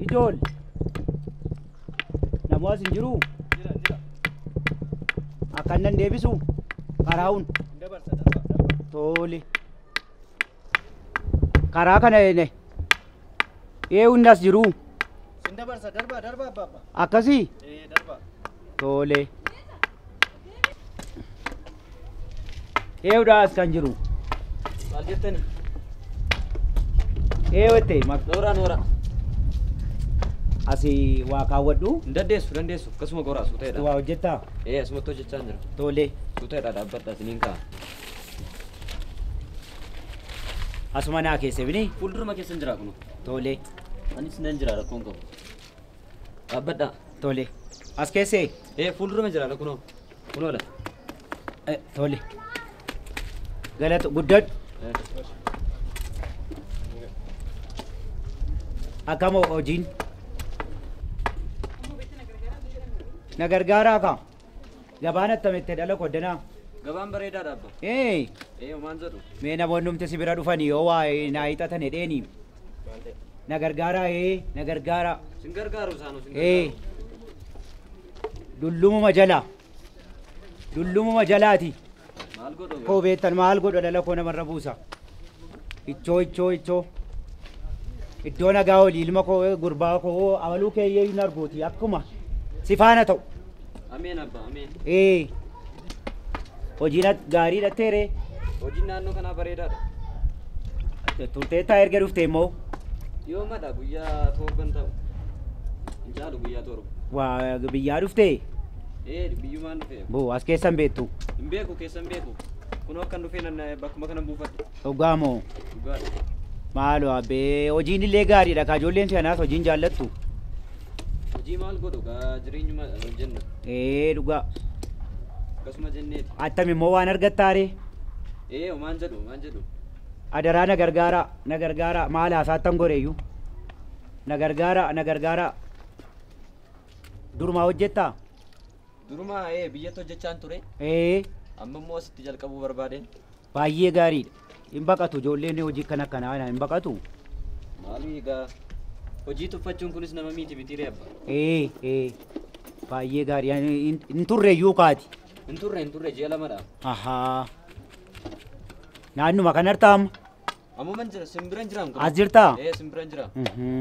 Ijool. Namoota hin jiru. Jira jira. Akkan nan deebisu karaa'uun. Dabarsa darba darba. Tole. Karaa kana ene. Ee hundas jiru. Sin dabarsa darba darba abba abba. Akkasii. Ee darba. Tole. Eewudha as kan jiru. Maal jettani? Eewwatte Nooraa nooraa. asii waa kaawwadhu. Hin dandeessu dandeessu akkasuma goraa suuteedha. Waa hojjettaa? Ee asumatti hojjechaa hin jira. Tole. Suuteedha dhaabbadha isiniin ka'a. Asuma naa keessa bini. Fuulduruma keessa hin jira kunu. Tole. Anis nan jira rakkoon qabu. Dhaabbadha. Tole. As keessee? Ee fuulduruma jira kunoo. Kunoodha. Tole. Galata guddadhu. Akkam hojiin? Na gargaaraa kaa. Gabaan attamitti dhala koddanaa? Gabaan bareedaadha abba. Ee Ee homaan jedhu. mee namoonni humti si bira dhufanii yoo waa naa hiixatan hedheeni. Na gargaaraa ee na gargaaraa. Sin gargaaru isaanuu sin Ee gargaaru. Dullumuma jala. Dullumuma jalaati. Maal godhu? Koo beektan maal godhu dhala koo namarra buusa. Ichoo ichoo ichoo. Iddoo nagaa olii ilma koo gurbaa koo amaluu keeyyee hin arguuti akkuma si faana ta'u. Ameen abba ameen. Ee hojiin gaarii dhatteere Hojiin naannoo kanaa bareedaadha. turteettaa erga dhufte immoo Yoo madha guyyaa torban ta'u. Hin caalu guyyaa 7. waa biyyaa dhufte Ee biyyumaan dhufe. boo as keessan beektu Hin beeku keessan beeku. Kunoo akkan dhufee nan bakkuma kana buufadhe. dhugaa moo Dhugaadha. maaloo abbee hojiin illee gaariidha kaa ijoolleen kanaas hojiin jaallattu. Hojii maal godhu gaa jireenyuma hojjenna. Ee dhugaa Akkasuma jenneeti. attam immoo waan argattaare Ee homaan jedhu homaan jedhu. adaraa na gargaaraa na gargaaraa maal haasaattan goreeyyuu na gargaaraa na gargaaraa durumaa hojjettaa? Durumaa ee biyyatti hojjechaan ture. Ee Amma immoo asitti jalqabuu barbaadeen. baay'ee gaariidha. Hin baqatu ijoolleen hojii kana akkanaa hin baqatu. Maali egaa hojii tuffachuun kunis nama miti miti ree abba. Ee ee baay'ee gaarii hin turreeyyuu kaati. Hin turre hin turre ji'a 2dha. Ahaa. Naannuma kan artaama. Ammuman jira simbiran jira. As jirtaa? Ee simbiran jira.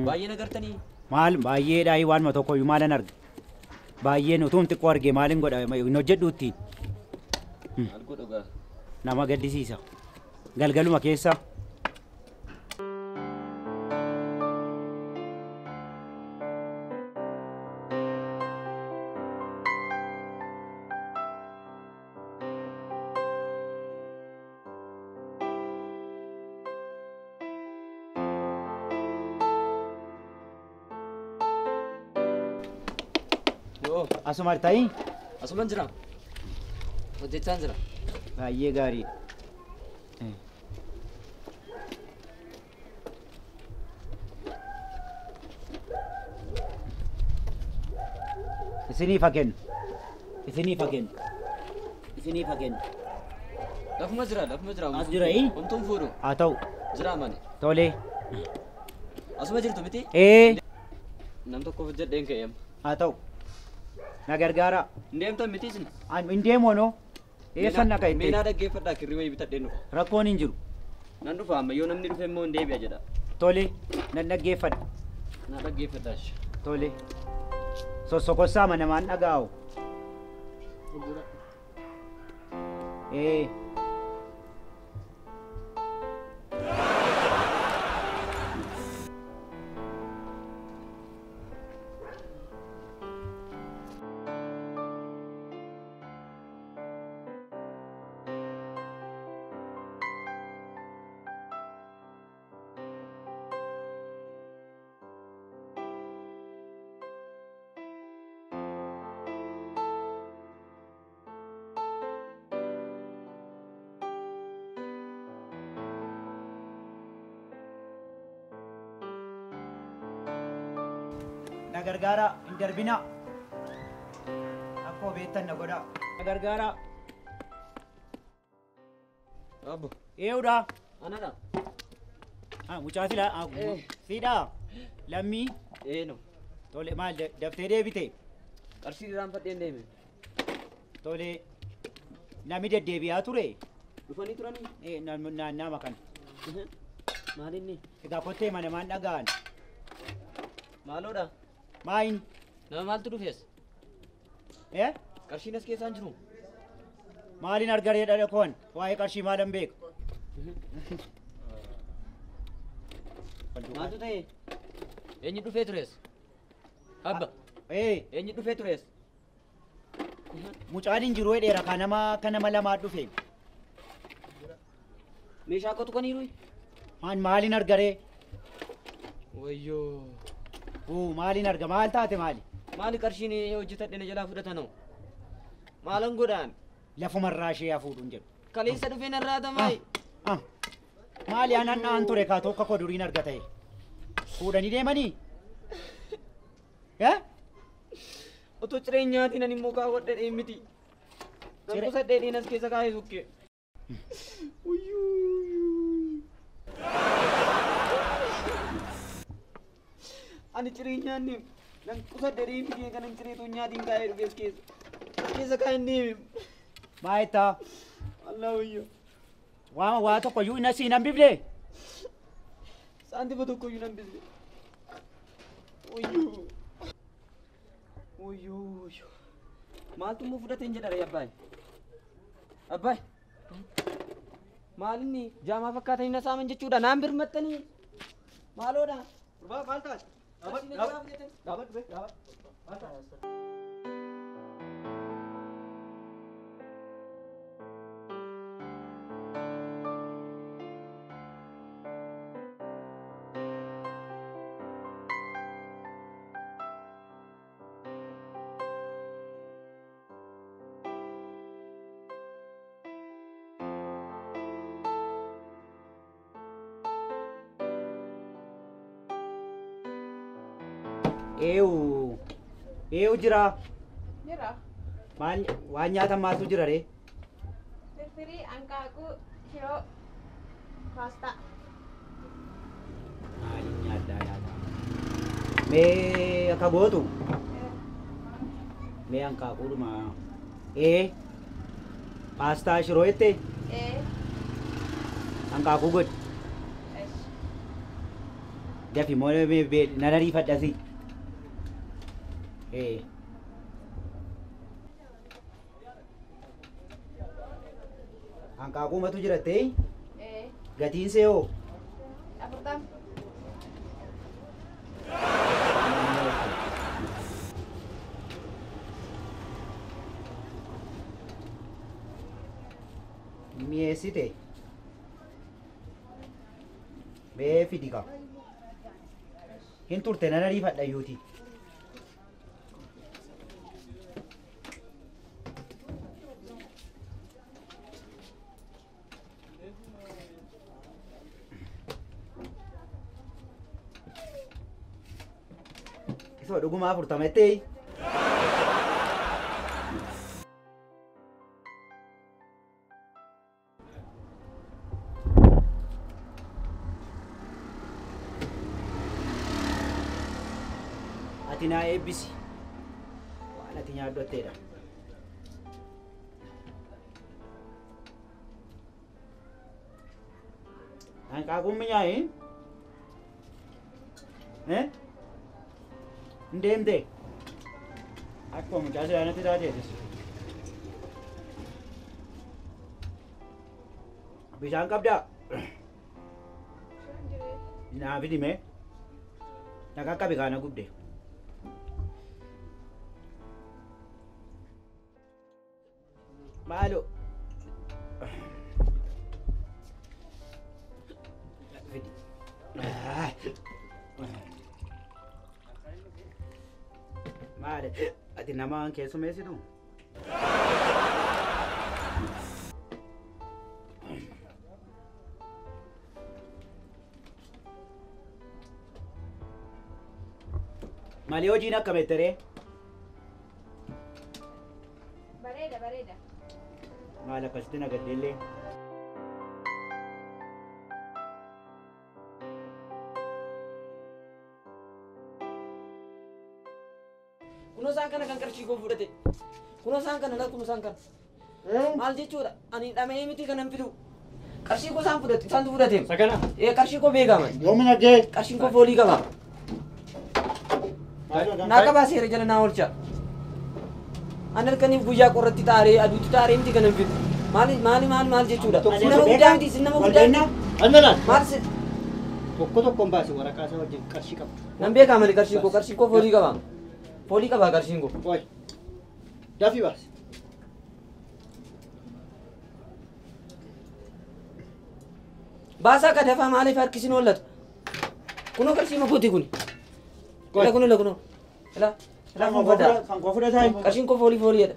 Baay'ee nagartanii. Maal baay'eedhaa waanuma tokkoyyuu maalan arga. Baay'een utuun xiqqoo argee maalin godha hin hojjedhu ittiin. Maal godhu gaa? Nama gaddisiisa. Galgaluma keessa. Yoo Asuma ta'i. asuman jira. Hojjechaan jira. Baay'ee gaariidha. Isiniif haa kennu. Isiniif haa kennu. Isiniif haa kennu. Lafuma jira lafuma jira. As jira, ee? Homtuun fuudhu. Haa ta'u. Jira mani. Tole. Asuma jirtu miti? Ee Nam tokkoof hojjedheen ka'e amma. haa ta'u. Na gargaaraa. Hin deemtan miti isin? Hin deemu onoo. Eessan naqa itti? Meenaa dhaggeeffadhaa kirrii wayii bitadheen dhufa. Rakkoon hin jiru. Nan dhufa amma yoo namni dhufe immoo hin deebi'a jedha. Tole. Nan dhaggeeffadha. Na dhaggeeffadhaash. Tole. Sossokossaa namaan dhaga'u. Ee. Na gargaaraa hin darbinaa. Akkoo beektan na godhaa. Na gargaaraa. Abbo. Eewudha. Anadha. Mucaa silaa. Siidhaa. Lammii. Eeno. Tole maal daftee deebite? Qarshii irraanfadheen deeme. Tole namni deddeebi'aa ture? Dhufanii turanii? Naannama kana. Maal inni? Egaa kottee mana maan dhaga'an? Maaloodha? Maayin? Nama maaltu dhufees? Qarshiin as keessaan jiru. Maaliin argaree dhala koon? Waa'ee qarshii maalan beeku? Maaltu ta'e? Eenyu dhufee tures? Abba. Eenyu dhufee tures? Mucaan hin jiru dheera kan nama akka nama lamaa dhufe. Meeshaa kootu kaniiru? Maan maaliin argaree? Wayyoo. Maaliin arga? Maal taate maali? Maali qarshiin hojjetadhe na jalaa fudhatanoo? Maalan godhaan? Lafumarraa ishee hafuudhuun jedhu. Kaleessa dhufee narraa tamaayi. Maali aanan na'an ture kaa tokko koo duriin arga ta'e? Fuudhanii deemanii? Otoo cireen nyaatiin ani immoo kaawwadhe miti. Nan qusadhee dhiinas keessa kaa'ee sukkee. Ani cireen nyaanne nan qusadhee miti kanan cireetu nyaatiin kaa'ee dhufees keessa. Keessa kaa'ee deeme. Maayittaa. Allah wayyoo. Waa waa tokko iyyuu na siin hambifne. Saantima tokko iyyuu nan bisne. Wayyoo. Wayyoo. Maaltu immoo fudhateen jedha ree abbaay? Abbaay. Maal inni jaamaa fakkaatanii na saaman jechuudha naan birmattanii. Maaloodha? Gurbaa maal taate? Dhaabadhu. Dhaabadhu bee dhaabadhu. Maal taate? Eewu jira. Jira. Maal waan nyaatan maaltu jira ree? Firfirii, hanqaaquu, shiroo, paastaa. Maaliin nyaaddaa nyaata? Mee akka gootu? Mee hanqaaquudhuma. Paastaa shiroo jettee? Hanqaaquu godhi. Dafi moo na dariifadhasi. Hanqaaquumatu jira ta'e? Gatiin see hoo? 40. Mi'eessite? Mee fidi kaa. Hin turte nan ariifadha iyyuuti. Isoo dhuguma 40 jettee? Ati naa eebbisi. Waan ati nyaadhu atteedha. Hanqaaquun mi'aayi? Hin deemtee? Akkuma mucaa silaanatti taateetis. Bishaan qabdaa? Naa fidi mee? Na qaqqabi kaana gubde. Maaloo. Fidi. Maali? Ati nama keessummeessitu? Maali hojiin akkam jetteree? Bareeda bareeda. Maal akkasitti na gaddeellee? isaan kana kan qarshii koo fudhate. Kunoo isaan kana lakkuma isaan kana. Maal jechuudha? Ani dhama'ee miti kanan fidu. Qarshii koo isaan fudhate, isaantu fudhate. Sakana. Ee qarshii koo beekama. Yoomin argee? Qarshiin koo foolii qaba. Naa qabaa seera jala naa oolcha. Ani halkaniif guyyaa qorratti taaree aduutti taaree miti kanan fidu. Maali maali maal maal jechuudha? Isin nama guddaa miti, isin nama guddaa miti. Annalaan. Maal si Tokko tokkoon baase waraqaa isaa wajjin qarshii qabdu. Nan beekaa mali qarshiin koo, qarshiin koo foolii qaba. Foolii qaba qarshiin koo. Qoy. Dafii baase. Baasaa ka dafaa maaliif harkisin hollatu? Kunoo qarshii makooti kuni. Ila kunoo ila kunoo. Ila ila kun fudhata. Kan koo fudhataa? Qarshiin koo foolii foolii jedha.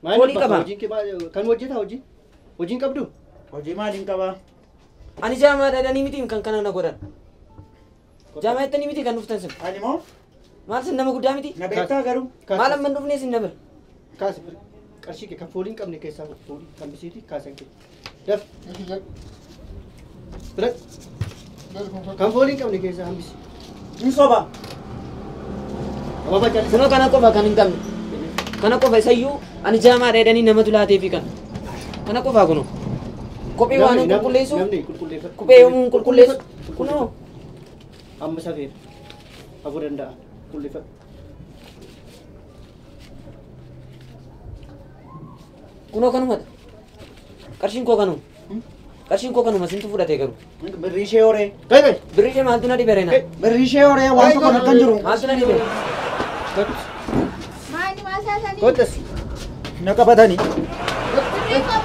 Maal Foolii bakka qaba. Hojiin kee maal kan hojjetaa hojii? Hojiin qabdu? Hojii maaliin qabaa? Ani jaamaa dhadhanii miti kan kana na godhan. Jaamaa jettanii miti kan dhuftan sin. Ani moo? Maal sin nama guddaa miti? Na beektaa garuu? Maal amma hin dhufnee sin na bira? Kaasi qarshii kee kan foolii hin qabne keessaa foolii kan bisiiti kaasan kee. Daf. Fudhadhu. Kan foolii hin qabne keessaa hambisi. Hin soba. Ababa caalisa. Kunoo kana qofa kan hin qabne. Kana qofa isayyuu ani jaamaa dhadhanii namatu laateefi kan. Kana qofa kunoo. Kophee waan hin qulqulleessu. Namni qulqulleeffadhu. Kophee yoomuu hin qulqulleessu. Kunoo. Amma safeera. Hafuu danda'a. Qulqulleeffadhu. Kunoo kanumadha. Qarshiin koo kanuma. Qarshiin koo kanuma sintu fudhate garuu. Birrii ishee horee. Kai kai. Birrii ishee maaltu na dhibe reena? Birrii ishee horee waan tokko nakkan jiru. Maaltu na dhibe? Maali maasaa sanii? Kottas. Na qabatanii. Birrii koo